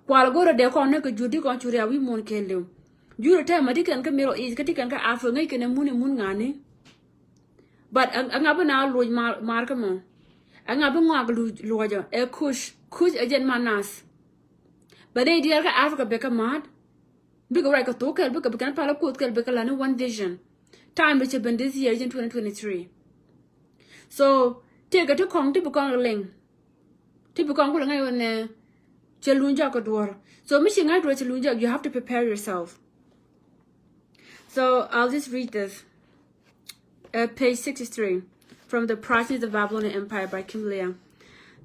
Kual go̱rɛ dee kɔn ni kɛ jur di kɔn cu riaw wi̱i̱ mun kɛɛliw. Jur ɛ tɛmɛ di kɛn kä Middle East, kä di kɛn kä Africa, ŋäc kɛn ɛ mun ɛ mun ŋa̱ni. But ɛ ŋa bi na luɔc mar, mar kä mɔ. Ɛ ŋa bi ŋɔak luɔcɔ ɛ Kuc, Kuc ɛ jɛn ma nath. Bɛ nɛy diɛɛr kä Africa bɛ kä ma̱a̱t. Bikɛ ruac kɛ thok kɛl, bikɛ, bikɛ ni pal ɛ kuoth kɛl, bikɛ la ni one vision. Time bi cɛ ben this year in twenty twenty-three. So tëëkɛ ti kɔŋ ti bi kɔŋ liŋ. Ti bi kɔŋ kulɛ ŋa̱c wä nɛ cɛ luny jɔk kɛ duɔ̱ɔ̱r. So mi ci ŋa̱c duɔ̱ɔ̱r cɛ luny jɔk, you have to prepare yourself. So I'll just read this. Uh, page sixty-three, from The Progenies of the Babylonian Empire by Kim Lia.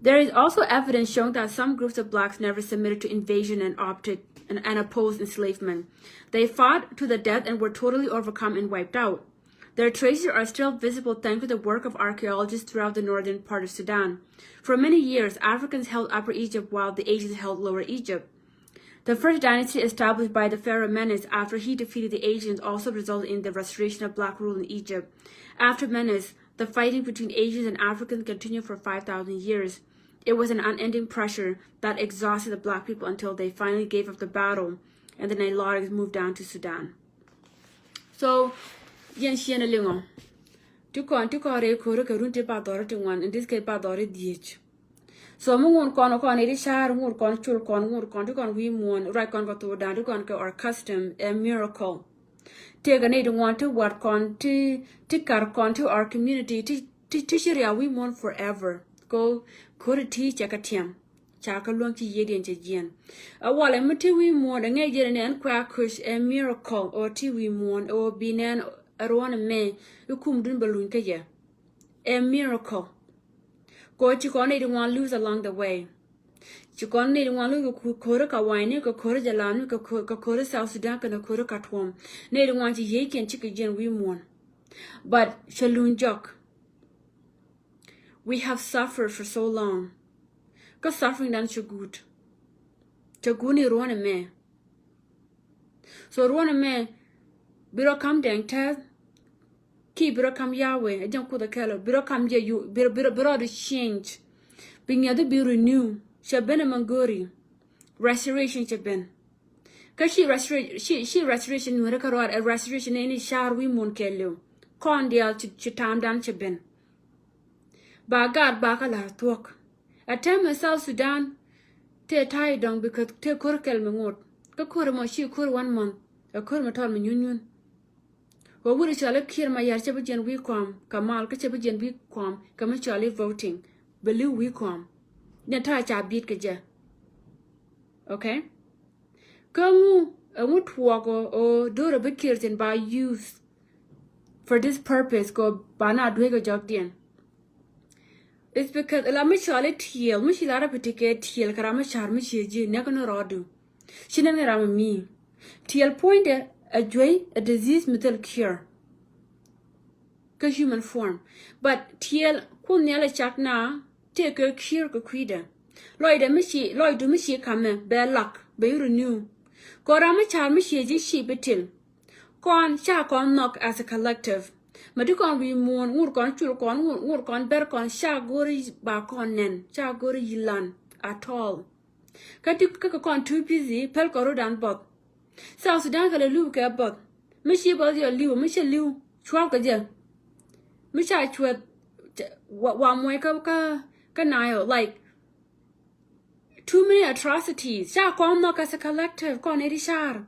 There is also evidence showing that some groups of blacks never submitted to invasion and opted and, and opposed enslavement. They fought to the death and were totally overcome and wiped out. Their traces are still visible thanks to the work of archaeologists throughout the northern part of Sudan. For many years, Africans held Upper Egypt while the Asians held Lower Egypt. The first dynasty established by the pharaoh Menes after he defeated the Asians also resulted in the restoration of black rule in Egypt. After Menes, the fighting between Asians and Africans continued for five thousand years. It was an unending pressure that exhausted the black people until they finally gave up the battle and the Nilotics moved down to Sudan. So, yɛn ciɛn a liŋɔ. Ti kɔn, ti kɔn rɛy ko̱ri kɛ run ti ba dhɔri ti ŋuan, in this case ba dhɔri dhiec. So mi ŋun kɔn kɔn iri car, ŋun kɔn cul kɔn, ŋun kɔn ti kɔn wi̱i̱ muɔ̱ɔ̱n, ruac kɔn kɛ thok dan, ti kɔn kɛ our custom, a miracle. Tëëkɛ nɛy ti ŋuan ti wat kɔn ti ti kar kɔn ti our community ti ti ti ci riaw wi̱i̱ muɔ̱ɔ̱n forever. Ko ko̱ri ti cɛ kɛ tiɛm. Ca kɛ luäŋ ci yiëëdiɛn cɛ jiɛn. Ɛ walɛ mi ti wi̱i̱ muɔ̱ɔ̱n ɛ ŋɛc jiɛn ni ɛn kuɛ a kuc ɛ miracle ɔ ti wi̱i̱ muɔ̱ɔ̱n ɛ ɔ bi nɛn ɛ ruɔ̱n ɛmɛ. I̱ kumdun bɛ luny kä yɛ. Ɛ miracle. Ko ci kɔn nɛy ti ŋuan lose along the way. Ci kɔn nɛy ti ŋuan lose kɛ ko̱ri ka wanyni kɛ ko̱ri jalani kɛ ko̱ri South Sudan kɛnɛ ko̱ri ka tuɔm. Nɛy ti ŋuan ci yiëëkiɛn cikɛ jiɛn wi̱i̱ muɔ̱ɔ̱n. But cɛ luny jɔk. We have suffered for so long. Kä suffering dan cɛ guut. Cɛ guut ni ruɔ̱n ɛmɛ. So ruɔ̱n ɛmɛ bi rɔ kam dɛŋ tɛth. Ki bi rɔ kam Yahweh ɛ jɛn kuoth ɛ kɛl ɔ bi rɔ kam jɛ yu bi rɔ bi rɔ bi rɔ di change. Bi ŋiɛth bi renew cɛ ben ɛ mangori. Restoration cɛ ben. Kä ci restoration ci ci restoration nuɛrɛ kä ruaar ɛ restoration ni ni car wi̱i̱ mun kɛɛliw. Kɔn diaal ci ci taamdan cɛ ben. Ba gaat ba kä la̱r thuɔ̱k. Ɛ tɛmɛ South Sudan tëë ta̱a̱ idɔ̱ŋ bi käth tëë ko̱r kɛl mi ŋot. Kä ko̱r ɛmɔ ci ko̱r one month ɛ ko̱r mi tɔl mi nyunyun. Wä wut ɛ cɔal i̱ Kiir Mayar cɛ bi jiɛn wi̱i̱ kɔam kɛ mal kä cɛ bi jiɛn wi̱i̱ kɔam kɛ mi cɔal i̱ voting. Bi li̱w wi̱i̱ kɔam. Ni ta̱a̱ ca bi̱i̱t kɛ jɛ. Okay. Kä ŋu ɛŋu tuɔɔk ɔ ɔ do̱r ɛ bi Kiir thi̱n ba use for this purpose kɛ ba na dueek ɛ jɔkdiɛn. It's because la mi cɔal i̱ tiɛɛl mi ci la rɛ bi ti kɛ tiɛɛl kɛ ram mi car mi cië ji̱ nɛk ni rɔɔdu. Ci nɛk ni ram mi tiɛɛl puɔ̱nydɛ ɛ juey ɛ disease mi thil cure. Kä human form. But tiɛɛl kun nhial ɛ cak na tëë kɛ cure kɛ kui̱dɛ. Lɔcdɛ mi ci lɔcdu mi ci kamɛ bɛ lak bɛ yi renew. Kɔ ram mi car mi cië ji̱ ci bi til. Kɔn ca kɔn nhɔk as a collective. Mɛ ti kɔn wi̱i̱ muɔ̱ɔ̱n ŋur kɔn cul kɔn ŋur ŋur kɔn ber kɔn ca go̱ri ba kɔn nɛn ca go̱ri yilan at all. Kä ti kä kɛ kɔn too busy päl kɔn ro̱dan buɔth. South Sudan kɛ lɛ li̱w kɛ buɔth. Mi ci buɔth yɔ li̱w mi ci li̱w cuɔp kɛ jɛ. Mi ca cuɛth wa wa muɔc kä kä kä Nile like. Too many atrocities ca kɔn nhɔk as a collective kɔn iti car.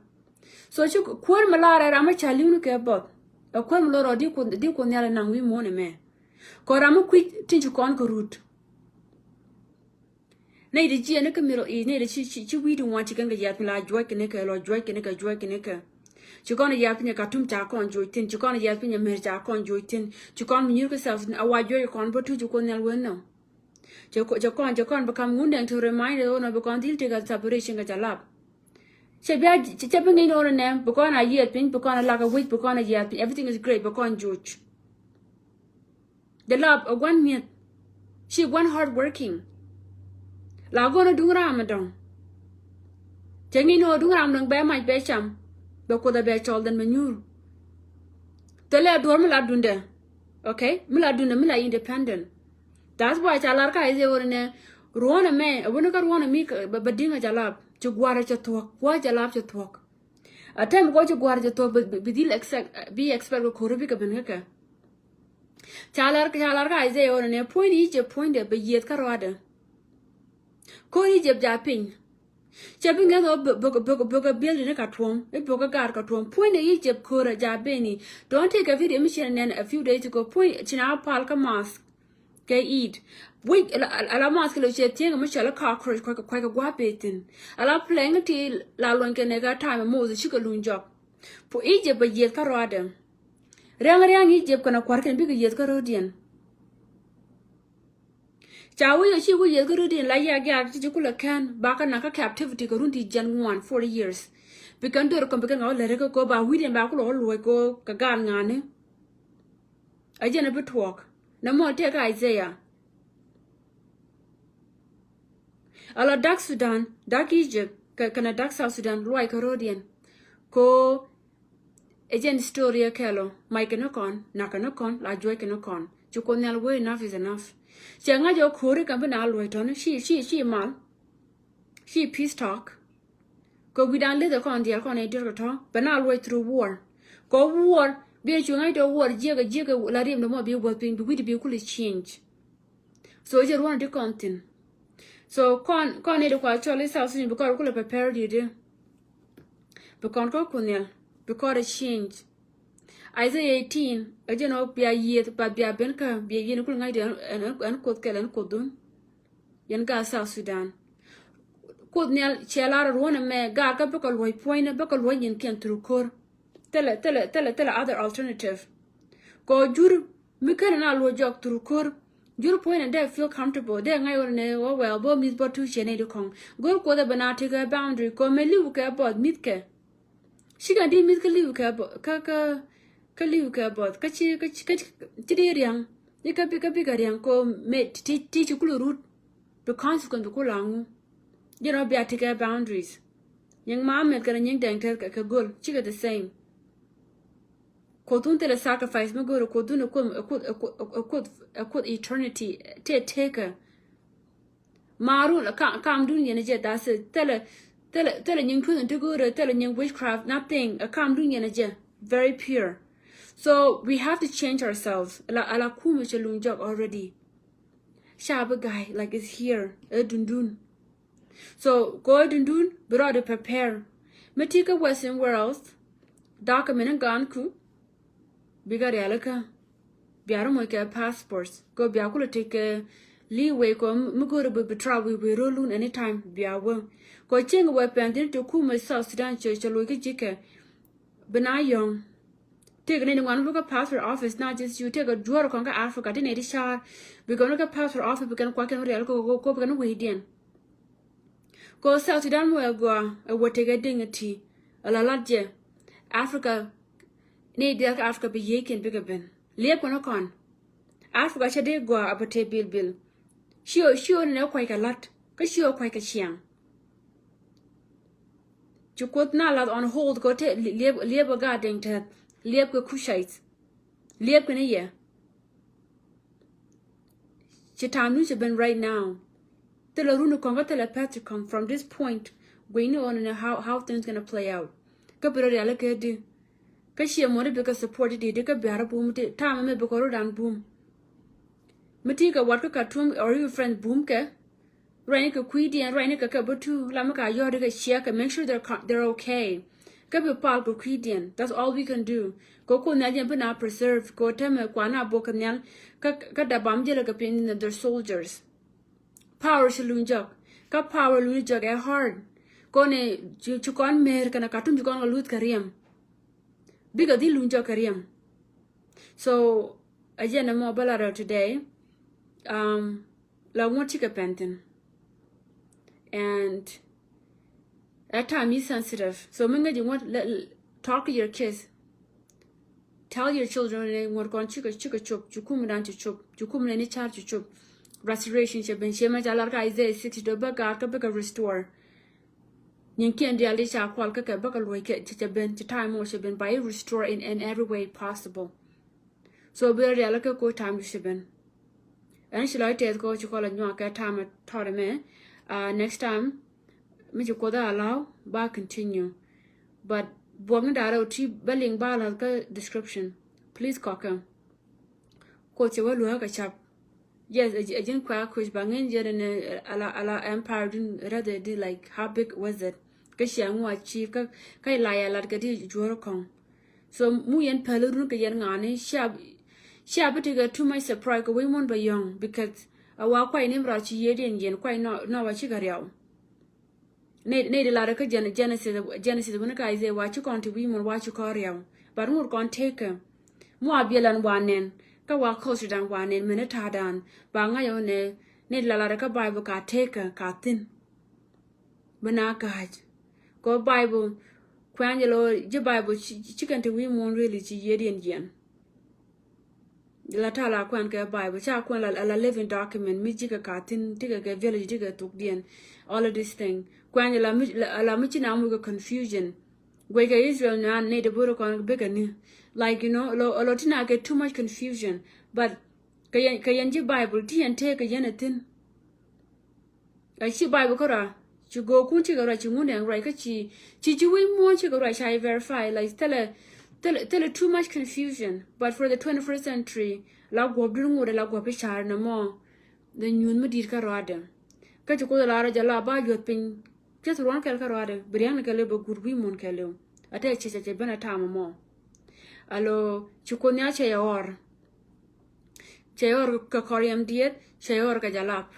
So ci kuäär mi lar ɛ ram mi ca li̱w ni kɛ buɔth. Ɛ kuäär mi lor ɔ di kun di kun nhial ɛ naŋ wi̱i̱ muɔ̱ɔ̱n ɛmɛ. Kɔ ram mi kui̱c tin ci kɔn kɛ rut. Nɛy ti jiɛn ni kä Middle East nɛy ti ci ci ci wi̱i̱ ti ŋuan ci kɛn kɛ jiath piny la juɔc kɛ ni kɛ lɔ juɔc kɛ ni kɛ juɔc kɛ ni kɛ. Ci kɔn jiath piny ɛ Khartoum ca kɔn juɔc thi̱n ci kɔn jiath piny ɛ Mɛr ca kɔn juɔc thi̱n ci kɔn mi nyuur kä South Sudan a wa juɔc kɔn bä tuc ci kuoth nhial wen nɔ. Cɛ kɔn cɛ kɔn bɛ kam ŋun dɛŋ ti remind ɛ ɣän ɔ bi kɔn dhil tekɛ separation kɛ ca lap. Cɛ bia cɛ bi ŋi̱n ɣän ɔ nɛ bi kɔn a yiɛth piny bi kɔn a lak a wi̱c bi kɔn a yiath piny everything is great bi kɔn juc. Jɛ lap ɛ gua̱n mi̱eth ci gua̱n hard working. La go̱n ɛ duŋ ram ɛ dɔ̱ŋ. Cɛ ŋi̱n ɣän ɛ duŋ ram dɔ̱ŋ bɛ mac bɛ cam bɛ kuoth ɛ bɛ cɔl dhɛn bɛ nyuur. Thilɛ duɔ̱ɔ̱r mi la dundɛ. Okay mi la dundɛ mi la independent. That's why ca lar ka Isaiah wä nɛ ruɔ̱n ɛmɛ ɛ wä ni kä ruɔ̱n ɛmi bɛ di̱ŋ ɛ ca lap ci gua̱r ɛ cɛ thuɔ̱k gua̱r cɛ lap cɛ thuɔ̱k. A tɛm kɔ ci gua̱r cɛ thuɔ̱k bi dhil bi expect kɛ ko̱ri bikɛ ben kä kɛ. Ca lar ca lar kä Isaiah wä nɛ puɔ̱ny ni Egypt puɔ̱nydɛ bɛ yieth kä ruaadɛ. Ko̱ri Egypt ja piny. Cɛ bi ŋɛth ɔ bök bök bök building ni ka tuɔm i̱ bök kä gaat ka tuɔm puɔ̱ny ni Egypt ko̱rɛ ja beni. Don't take a video mi ci nɛn a few days ago puɔ̱ny ci na pal kä mask. Kɛ it wi̱c ala math kɛ lo cɛ thieŋ mi cɔl cockroach kuackɛ gua̱a̱p pee thi̱n. Ala plɛŋ ti la luɔny kɛ nɛ kɛ ta̱a̱ mɛ moth cikɛ luny jɔk. Pu Egypt bɛ yieth kä rɔɔdɛ. Riaŋ riaŋ Egypt kɛnɛ kua̱r kɛn bikɛ yieth kä rɔɔdiɛn. Ca wi̱c ɔ ci wi̱c yieth kä rɔɔdiɛn la yia giaak ti ci kulɛ kɛn bakä nakä captivity kɛ run ti jiɛn ŋuan forty years. Bi kɛn dor kɔm bi kɛn ŋa wä lɛri kä ko ba wi̱diɛn ba kulɛ wä luɔc ko kɛ gaat ŋa̱ni. A jɛn a bi tuɔɔk nɛ mɔ tëëkä Isaiah. A la dak Sudan dak Egypt kɛ kɛnɛ dak South Sudan luay kä ro̱diɛn. Ko a jɛn story a kɛlo may kɛnɛ kɔn nak kɛnɛ kɔn la juɔc kɛnɛ kɔn. Ci Kuoth Nhial wee enough is enough. Cɛ ŋa̱c ɔ ko̱ri kɛn bi na luɔc tɔni ci ci ci mal. Ci peace talk. Kɛ wi̱dan leth ɛ kɔn diɛɛr kɔn ɛ diɛɛr kɛ tɔ̱ bɛ na luɔc through war. Kɛ war bi ɛ cuŋ ɛ tɔ war jiɛk ɛ jiɛk ɛ la riɛm dɛ mɔ bi wuɔth piny bi wi̱cdɛ bi kulɛ change. So jɛ ruɔn di kɔn thin. So kɔn kɔn ni di kua cɔl i̱ South Sudan bi kɔn kulɛ prepare di di. Bi kɔn kɔ Kuoth Nhial. Because a change. Isaiah eighteen, a jɛn ɔ bia yieth, but bia ben kä bia yieth ni kul ŋa̱c di ɛn, ɛn, ɛn Kuoth kɛl ɛn Kuothdun. Yɛn gaat South Sudan. Kuoth Nhial cɛ lar ruɔ̱n ɛmɛ, gaat kä bä kɛ luɔ̱c puɔ̱nydä, bä kɛ luɔ̱c nyinkiɛn through ko̱r. Thilɛ, thilɛ, thilɛ, thilɛ other alternative. Kɛ ɔ jur mi kɛn na luɔ̱c jɔk through ko̱r. Jur puɔ̱nydä dee feel comfortable, dee ŋa̱c ɣöö nɛ ɣöö wɛl bä mi̱th bä tuuc cɛ nɛy di kɔ̱ŋ. Go̱r Kuoth ɛ bɛ na tekɛ boundary, kɛ ɔ mɛ li̱w kɛ buɔth mi̱thkɛ. Cikɛ di mi̱th kä li̱w kɛ buɔth, kä, kä, kä li̱w kɛ buɔth, kä ci, kä ci, kä ci, ci di ria̱ŋ. Ni kä bi, kä bikɛ ria̱ŋ kɛ ɔ mɛ ti, ti, ti ci kulɛ rut. Bi consequence bi kulɛ ŋu. Jɛn ɔ bia tekɛ boundaries. Nyiŋ ma mɛth kɛnɛ nyiŋ dɛŋ tɛth kɛ, kɛ go̱l. Cikɛ the same. Kuoth wun thilɛ sacrifice mi go̱o̱ri Kuoth wun ɛ Kuoth, ɛ Kuoth, ɛ Kuoth, ɛ Kuoth, ɛ Kuoth eternity. Tëë tekɛ. Maarun, ɛ kam, kamdun yɛn ɛ jɛ, that's it. Thilɛ, thilɛ, thilɛ nyiŋ tuth in ti go̱o̱ri, thilɛ nyiŋ witchcraft, nothing. Ɛ kamdun yɛn ɛ jɛ. Very pure. So we have to change ourselves. Ala, ala kumɛ cɛ luŋ jɔk already. Ca bi ga̱a̱c, like, it's here. Ɛ dundun. So kɛ ɔ dundun bi rɔɔdɛ prepare. Mi ti kä Western world, document in gaanku bikɛ rialikä. Bia rɔ moc kɛ passports kɛ ɔ bia kulɛ tekɛ leeway kɛ ɔ mi go̱o̱ri bi, bi travel wi̱i̱, wi̱i̱ ro̱lun anytime bia wä. Kɛ ɔ cieŋ wɛ pɛn thi̱n ti kumɛ South Sudan cɛ, cɛ loc kä ji̱kɛ. Bi na yɔ̱ŋ. Tëëkɛ nɛy ti ŋuan bi kä passport office, not just you. Tëëkɛ juɔ̱ɔ̱r kɔn kä Africa ti nɛy ti ca̱a̱r. Bi kɛn kä passport office, bi kɛn kua̱c kɛn rialikä kɛ ɔ, kɛ ɔ bi kɛn wecdiɛn. Kɛ ɔ South Sudan mi wee gɔaa ɛ wä tekɛ dignity. Ala lat jɛ. Africa, nɛy diaal kä Africa bi yiëëkiɛn bikɛ ben. Liɛpkɛ ni kɔn. Africa cɛ dee gɔaa a bɛ te bilbil. Ci ɣöö, ci ɣöö ni nɛ kua̱ckɛ la̱t kä ci ɣöö kua̱ckɛ ciaŋ. Ci Kuoth na lath on hold kɛ ɔ te liep, liep kɛ gaat dɛŋ tɛth, liep kɛ Cushites, liep kɛ ni yɛ. Ci time ni cɛ ben right now. Thilɛ run kɔn kä thilɛ path ti kɔn from this point. Guic ni ɣöö ni how, how things gonna play out. Kä bi rɔ rialikä di. Kä ciɛ mɔni bikɛ support di di kä biarä bum di. Time mɛ bikɛ rɔ dan bum. Mi ti kɛ wat kä Khartoum or your friend bum kɛ. Ruacni kɛ kui̱diɛn, ruacni kɛ kɛ bä tu, la mi ka yɔ̱ɔ̱ri kɛ ciɛ kɛ, make sure they're co-, they're okay. Kä bi pal kɛ kui̱diɛn, that's all we can do. Kɛ Kuoth Nhial jɛn bi na preserve, kɛ ɔ tɛmɛ kuan a bok kɛ nhial, kä, kä dabam jälɛ kɛ piny ni their soldiers. Power ci luny jɔk, kä power luny jɔk ɛ hard. Kɔn ɛ ci, ci kɔn mer kɛnɛ Khartoum ci kɔn kɛ luth kɛ riɛm. Bikɛ dhi luny jɔk kɛ riɛm. So, a jɛn ɛmɔ bä la rɛw today. Um, la ŋuɔ̱t cikɛ pɛn thi̱n. And at time is sensitive. So mi ŋäc i̱ ŋuɔ̱t, le, le, talk to your kids. Tell your children ni ŋuɔ̱t kɔn cikɛ, cikɛ cop, ci kum dan ci cop, ci kum ni ni car ci cop. Restoration cɛ ben, cɛ mɛ ca lar kä Isaiah sixty dɔ bä gaat kä bä kɛ restore. Nyin kiɛn diaal di ca kual kä kɛ bä kɛ luɔ̱c kɛ cɛ, cɛ ben, ci time mɔ cɛ ben, ba i̱ restore in, in every way possible. So bi rɔ rialikä kɛ ɔ time di ci ben. Ɛn ci lɔc tɛth kɛ ɔ ci kɔl a nyuak kɛ time a tɔt ɛmɛ. Uh, next time mi ci Kuoth a allow ba continue. But buɔk ni da̱rɛ ɔ ti bä liŋ ba lath kä description. Please kɔkɛ. Kuoth cɛ wä luäk kɛ cap. Yes, a ji̱n kuɛ a kuc ba ŋi̱n jɛn ni ala, ala empire dun rather di, like, how big was it? Kä cia ŋu a ci kä, kä ilaya lat kɛ di juɔr kɔŋ. So mu yɛn päli run kɛ yɛn ŋa̱ni cia, cia bi tekɛ too much surprise kɛ wec muɔ̱n bɛ yɔ̱ŋ, because a wa kuay ni mi rat ci yiëëdiɛn yɛn kuay nɔ, nɔ wa cikɛ riaw. Nɛ, nɛ di lat kä Gen-, Genesis, Genesis wun kä Isaiah wa ci kɔn ti wi̱i̱ muɔ̱n wa ci kɔn riaw. But ŋut kɔn tekɛ. Mu a biɛlan wa nɛn, kä wa kɔsidan wa nɛn, mɛn ta̱a̱dan. Ba ŋa̱c ɔ nɛ, nɛ di lat kä Bible ka tekɛ, ka thi̱n. Bi na ka̱a̱c. Kɛ Bible, kuɛn jɛ lɔ, ji̱ Bible ci, ci kɛn ti wi̱i̱ muɔ̱n really ci yiëëdiɛn jiɛn. La ta̱a̱ la kuɛn kɛ Bible, ca kuɛn la, la living document, mi ji̱ kɛ ka thi̱n, ti kɛ kɛ village, ti kɛ thukdiɛn, all of this thing. Kuɛn la mi, la, la mi ci na muc kɛ confusion. Guɛc kɛ Israel na nɛ de boro kɔn bikɛ ni. Like, you know, lo, lo ti na kɛ too much confusion. But kɛ yɛn, kɛ yɛn ji̱ Bible, ti yɛn tëë kɛ yɛn a thi̱n. A ci Bible kä rua, ci go̱o̱kun cikɛ rua, ci ŋun ɛn rua, kä ci, ci, ci wi̱i̱ muɔ̱ɔ̱n cikɛ rua, ca verify, like, thilɛ, thilɛ, thilɛ too much confusion. But for the twenty-first century, la guɔ̱p dun ŋut, la guɔ̱p i̱ car nɛ mɔ, the nyuuth mi di̱i̱t kä ruadɛ. Kä ci Kuoth la rɔ jɛ la ba yuɔth piny, piɛth ruɔ̱n kɛl kä ruadɛ, bi ria̱ŋ ni kɛl i̱ bɛ guut wi̱i̱ muɔ̱ɔ̱n kɛl i̱. A tɛ cɛ cɛ cɛ ben a tam mɔ. Alo ci Kuoth Nhial cɛ yɛ ɣɔr. Cɛ yɛ ɣɔr kɛ kɔriɛm diet, cɛ yɛ ɣɔr kɛ jalap.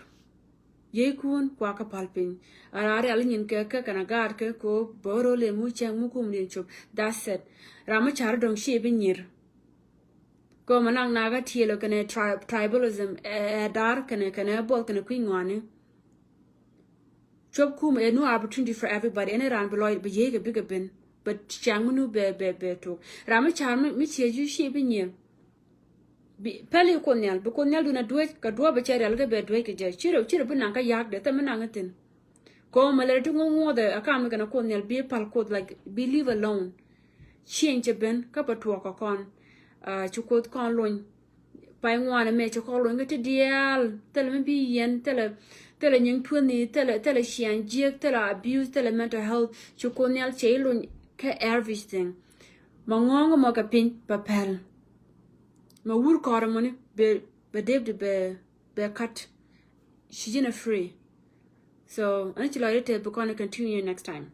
Yey kun kua kä pal piny. A ra rial nyin kɛ kɛ kɛn a gaat kɛ ko bä rol in mu cɛŋ mu kum din cop. That's it. Ram mi car dɔŋ ci bi nyir. Ko ma nak nak a tielo kɛnɛ tri-, tribalism, ɛ, ɛ dar kɛnɛ, kɛnɛ both kɛnɛ kui̱ ŋɔani. Cop kum ɛ nu opportunity for everybody. Ɛn ran bi lɔy bi yey kɛ bikɛ ben. But cɛŋ mi nu bɛ, bɛ, bɛ tok. Ram mi car mi, mi cie ju ci bi nyir. Bi, pɛli Kuoth Nhial, bi Kuoth Nhial dun a duec, kɛ duɔp bi cɛ rial kɛ bɛ duec kɛ jɛ. Cirɛ, cirɛ bi naŋ kä yak dɛ, thɛ mi naŋ kä thin. Kɔn mɛ lɛ ti ŋuɔth ŋuɔth ɛ, a kam ni kɛn a Kuoth Nhial, bi pal Kuoth, like, bi leave alone. Cieŋ cɛ ben, kä pɛ tuɔk kɛ kɔn. Ah, ci Kuoth kɔn lony. Pay ŋuan ɛmɛ ci kɔn lony kä ti diaal. Thilɛ mi bi yɛn, thilɛ, thilɛ nyiŋ tueni, thilɛ, thilɛ ciaŋ jiek, thilɛ abuse, thilɛ mental health. Ci Kuoth Nhial cɛ i lony kä everything. Ma ŋɔŋ mɔ kɛ piny, pɛ pɛl. Ma wur kɔrɛ mɔni bɛ, bɛ dep di bɛ, bɛ kat. Ci ji̱n a free. So ɛn ci lɔcdä tɛth bi kɔn continue next time.